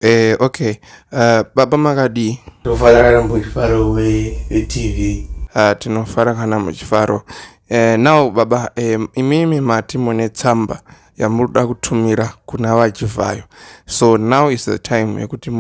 Okay. Baba makadii? Tinofara kana muchifaro weTV. Tinofara kana muchifaro. Now baba, imimi mati mune tsamba yamunoda kutumira kuna vaChivhayo. So now is the time yekuti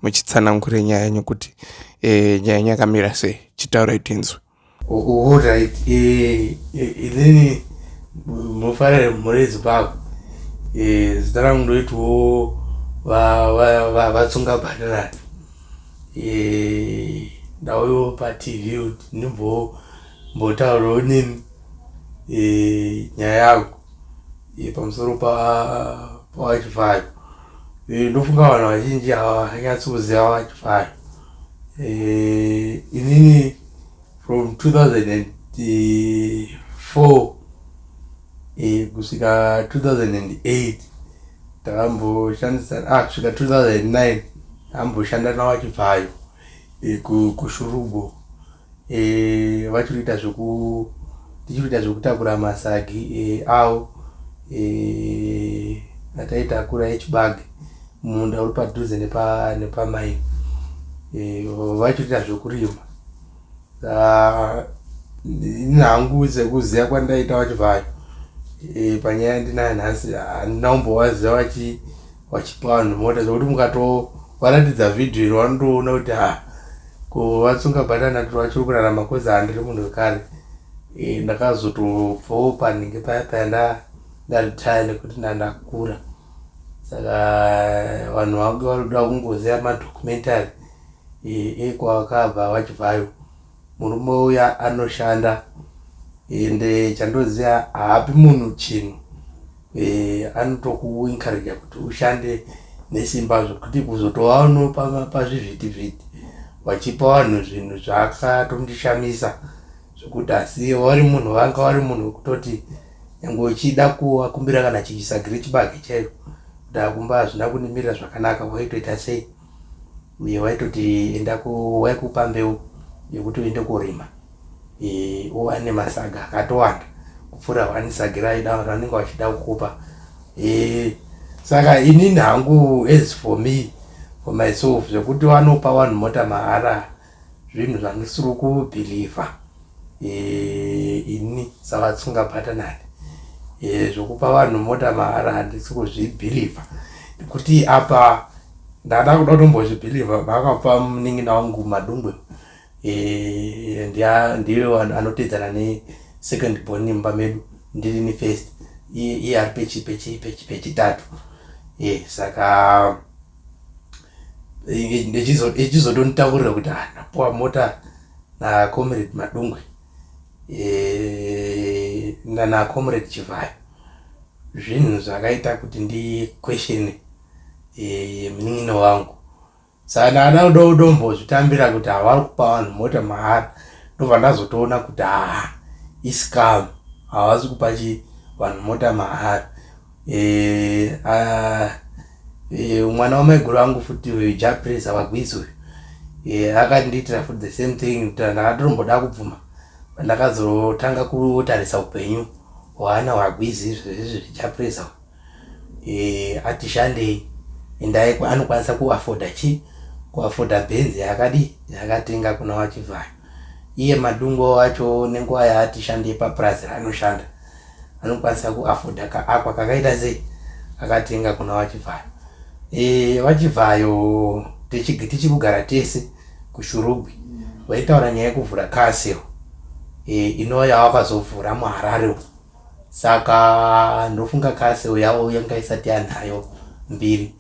muchitsanangure nyaya yenyu kuti nyaya yenyu yakamira sei. Chitaurai tinzwe. Alright, inini mufarire mhuri yeZimbabwe. Zita rangu ndoitiwo vaTsunga Bhatirani. Ndauyawo paTV kuti ndimbotaurawo nemi nyaya yangu pamusoro paVaChivhayo. Ndofunga vanhu vazhinji havanyatsi kuziva VaChivhayo. Inini from 2004 kusvika 2008 takamboshandisa, kusvika 2009 takamboshanda naVaChivhayo kuShurugwi, vachiri kuita zveku tichiri kuita zvekutakura masagi avo ataitakura echibage munda uri padhuze nepamaini. Vachiri kuita zvekurima. Ini hangu sekuziva kwandaita VaChivhayo panyaya yandinayo nhasi, handina kumbovaziva vachipa vanhu mota, zvekuti mukatovaratidza vhidhiyo iri vanotoona kuti ha, ko vaTsunga Bhatanati vachiri kurarama, 'cause handiri munhu wekare. Ndakazotobvawo panhingi paya paya ndaritaya nekuti ndandakura. Saka vanhu vange vari kuda kungoziva madocumentary ekwakabva VaChivhayo. Murume uya anoshanda, ende chandoziva haapi munhu chinhu. Anotokuencouragea kuti ushande nesimba, zvekuti kuzotovawo pazvivhitivhiti vachipa vanhu zvinhu zvakatondishamisa zvekuti, asi vari munhu vanga vari munhu wekutoti nyange uchida kuvakumbira kana chisagi rechibage chairo kuti akumba hazvina kundimirira zvakanaka, waitoita sei? Uye waitoti enda, waikupa mbeu yekuti uende korima, uwane masaga akatowanda kupfuura one sagi raida vanenge vachida kukupa. Saka inini hangu, as for me, for myself, zvekuti vanopa vanhu mota mahara zvinhu zvandisiri kubhilivha ini saVatsunga Bhatanani. Zvokupa vanhu mota mahara handisi kuzvibhilivha, nekuti apa ndada kuda kutombozvibhilivha vakapa munin'ina wangu Madungwe. Ndiye anotedzana nesecond born mumba medu, ndirini first, iye ari pechitatu. Saka echizotonditaurira kuti ndapuwa mota nacomrade Madungwe nacomrade Chivhayo, zvinhu zvakaita kuti ndiquestione munin'ina wangu. Saka ndada kuda kutombozvitambira kuti havari kupa vanhu mota mahara, ndobva ndazotoona kuti haa, iscam, havasi kupa chi vanhu mota mahara. Mwana wamaiguru angu futi uyu Japresa Wagwizi uyu akandiitira futi the same thing. Ndakatomboda kubvuma, pandakazotanga kutarisa upenyu hwaana Wagwizi izvezvi, Japresa ati shandei, endai, anokwanisa kuafforda chi kuafforda Benz yaakadi yaakatenga kuna vaChivhayo. Iye Madungwe wacho, nenguva yaati shandei papurazi raanoshanda, anokwanisa kuafforda kaAqua kakaita sei akatenga kuna vaChivhayo. VaChivhayo tichikugara tese kuShurugwi vaitaura nyaya yekuvhura car sale inova yavakazovhura muHarare. Saka ndofunga car sale yavo yanga isati yanayo mbiri,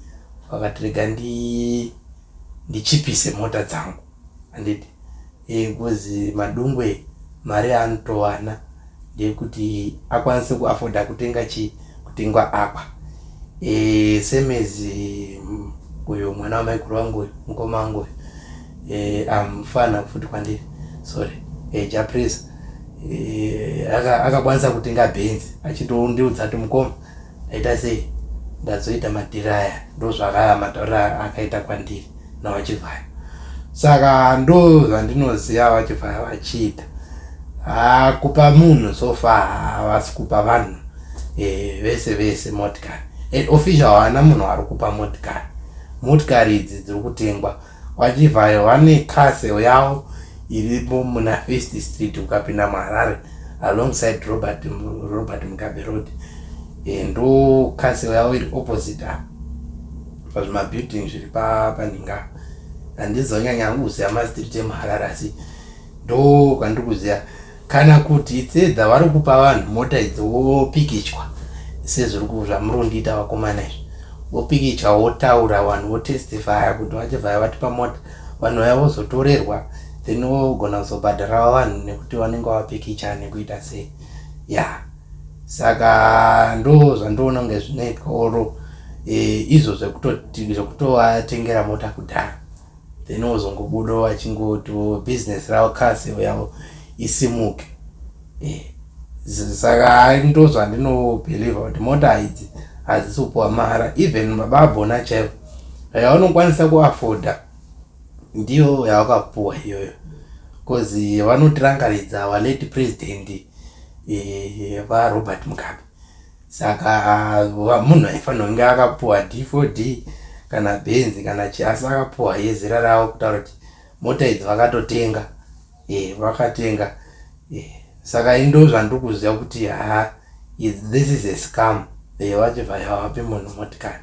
vakati rega ndichipise mota dzangu, handiti? Because Madungwe mari yaanotowana ndeyekuti akwanise kuafforda kutenga chi kutengwa Aqua. Same as uyo mwana wamaiguru wangu uyu, mukoma wangu uyu, amufana futi kwandiri, sorry, Japresa akakwanisa kutenga Benz achitondiudza kuti mukoma, ndaita sei, ndazoita madhiri aya. Ndo zvakaya matauriro akaita kwandiri naVaChivhayo. Saka ndo zvandinoziva VaChivhayo vachiita. Kupa munhu, so far havasi kupa vanhu vese vese motikari. And official hawana munhu ari kupa motikari. Motikari idzi dziri kutengwa VaChivhayo vane car sale yavo irimo muna First Street ukapinda muHarare alongside Robert, Robert Mugabe Road. E, ndo car sale yavo iri opposite apa pazvimabuilding zviri panhinga. Handizonyanya hangu kuziva mastreet emuHarare asi ndo kwandiri kuziva kana kuti it's either vari kupa vanhu mota idzi wopikichwa sezviri zvamuri kundiita vakomana izvi wopikicha wotaura vanhu votestifya kuti vachibva vatipa mota vanhu vaya vozotorerwa then wogona kuzobhadharawo vanhu nekuti vanenge vapikicha nekuita sei ya yeah. Saka ndo zvandoona kunge zvinoitwa oro e, izvo zvekutovatengera mota kudhara then wozongobuda vachingoti business ravo castle yavo isimuke eh, saka ndo zvandinobhelievha kuti mota idzi hadzisi kupuwa mahara even baba abhona chaivo yavanokwanisa kuafoda ndiyo yavakapuwa iyoyo bcause vanotirangaridza valate president eh, varobert mugabe Saka munhu aifanirwa kunge akapuwa D4D kana Benz kana chi asi akapuwa yezera ravo kutaura kuti mota idzi vakatotenga e, vakatenga e. Saka indo zvandiri kuziva kuti ha this is a scam e, vachibva yavapi munhu motikari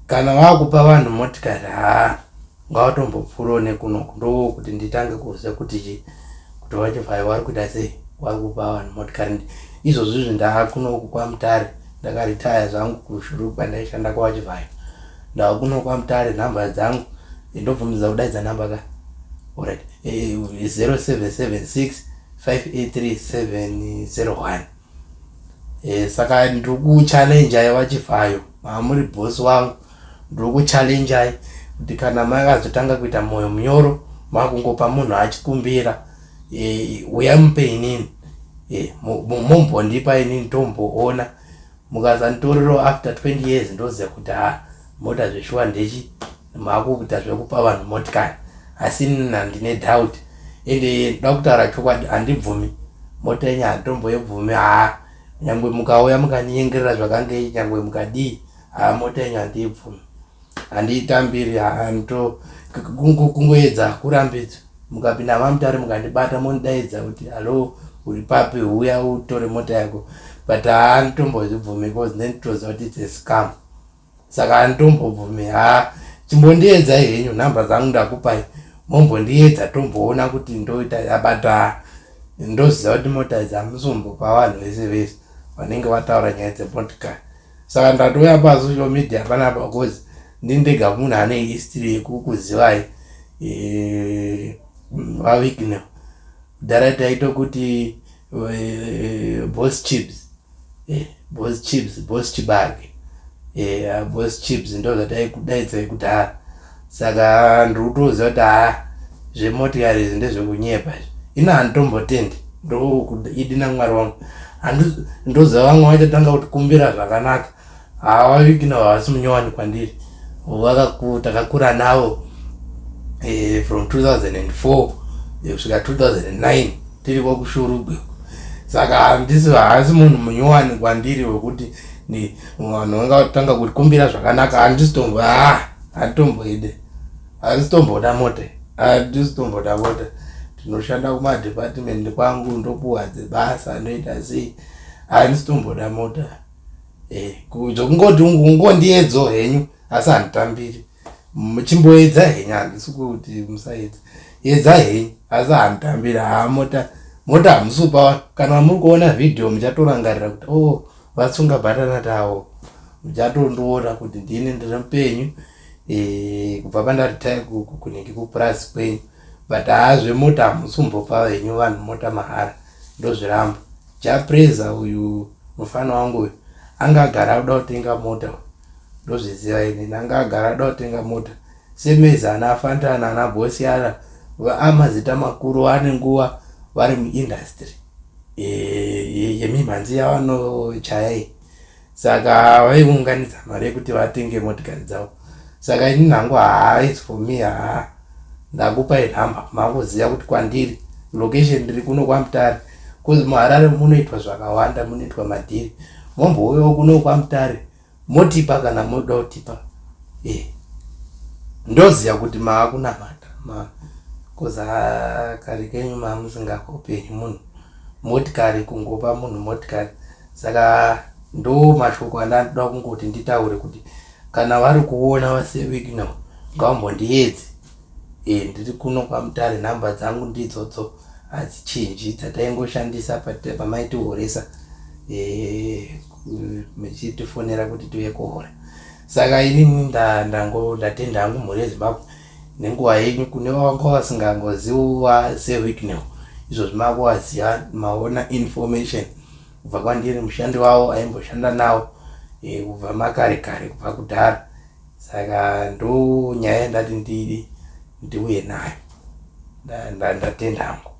kana vakupa vanhu motikari ha ngavatombopfuurawo nekunoku ndokuti nditange kuziva kuti chi kuti vachivhayo vari kuita sei vari kupa vanhu motikari izvozvo izvi ndaakunoku kwamutare ndakaritaya zvangu kushuru kwandaishanda kwavachivhayo ndava kuno kwamutare nhamba dzangu ndobvumidza kudaidza nhamba ka orit 0776 583 701 Eh, saka ndiri kuchallenjai vachivhayo mamuri boss wangu ndiri kuchallenjai kuti kana makazotanga kuita mwoyo munyoro makungopa munhu achikumbira eh, uyai mupe inini eh, mombondipa inini tomboona mukazanditorerawo after 20 years ndoziva kuti ha mota zveshuwa ndechi makuita zvekupa vanhu motikari asi inini handine doubt ende ndoda kutaura chokwadi handibvumi mota yenyu handitomboibvumi haa nyangwe mukauya mukandinyengerera zvakangei nyangwe mukadii haa mota yenyu handiibvumi handiitambiri handito kungoedza kurambidza mukapinda mamutare mukandibata mondidaidza kuti hallo uri papi huya utore mota yako but haanditombozvibvumi because then toziva kuti its a scam saka handitombobvumi haa chimbondiedzai henyu nhamba dzangu ndakupai mombondiedza tomboona kuti ndoita but ndoziva kuti mota idzi hamusombopa vanhu vese vese vanenge vataura nyaya dzemotikari saka ndatouya pasocial media panapa bcause ndindega munhu ane history yekukuzivai eh, vawicknel kudhara taito kuti eh, boss chips eh, boss chips boss chibage eh, boss chips ndo zvataikudaidzai kudhara saka ndiri kutoziva kuti haa zvemotikari izvi ndezvekunyepa izvi ino handitombotendi ndoidi namwari wangu ndoziva vamwe vachatanga kuti kumbira zvakanaka havavikina havasi munyowani kwandiri takakura navo eh, from 2004 eh, kusvika 2009 tiri kwakushurugwe saka handisi haasi munhu munyowani kwandiri wekuti vanhu vangatanga kuti kumbira zvakanaka handisitombo ha handitomboide handisitomboda mota handisitomboda mota ndinoshanda kumadepartment kwangu ndopuwa dzebasa ndoita sei handisitomboda mota eh, zvekungoti ungondiedzawo henyu asi handitambiri chimboedza henyu handisi kuti musaedza edza henyu asi handitambiri haa mota mota hamusupa kana muri kuona vhidhiyo muchatorangarira kuti o oh, vatsunga bhatanati avo muchatondiona kuti ndini ndiri mupenyu eh, kubva pandaritaya kunenge kupurasi kwenyu but haa zvemota hamusumbopa henyu vanhu mota mahara ndozviramba Japreza uyu mufana wangu uyu anga agara akuda kutenga mota ndozviziva ini anga agara akuda kutenga mota semezi ana fantana ana bosiyana amazita makuru ane nguva vari muindustry e, yemimhanzi yavanochaya iyi saka vaiunganidza mari yekuti vatenge motikari dzavo saka ini nhangu haa its for me haa ndakupai nhamba makuziva kuti kwandiri location ndiri kuno kwamutare bcause muharare munoitwa zvakawanda munoitwa madhiri mombouyawo kuno kwamutare motipa kana moda kutipa e eh. Ndoziva kuti maakunamata ma koza kare kenyu maamusingakopenyi munhu motikari kungopa munhu motikari saka ndo mashoko andanoda kungoti nditaure kuti kana vari kuona vasewicknell ngavambondiedze e, ndiri kuno kwamutare nhamba dzangu ndidzodzo hadzichinji dzataingoshandisa pamaitihoresa e, muchitifonera kuti tiuye kuhora saka inini ndatenda hangu mhuri yezimbabwe nenguva yenyu kune vanga vasingangoziva sewicknell izvozvi makuvaziva maona information kubva kwandiri mushandi wavo aimboshanda nawo e, kubva makare kare kubva kudhara saka ndo nyaya yandati ndidi ndiuye nayo ndatenda hangu.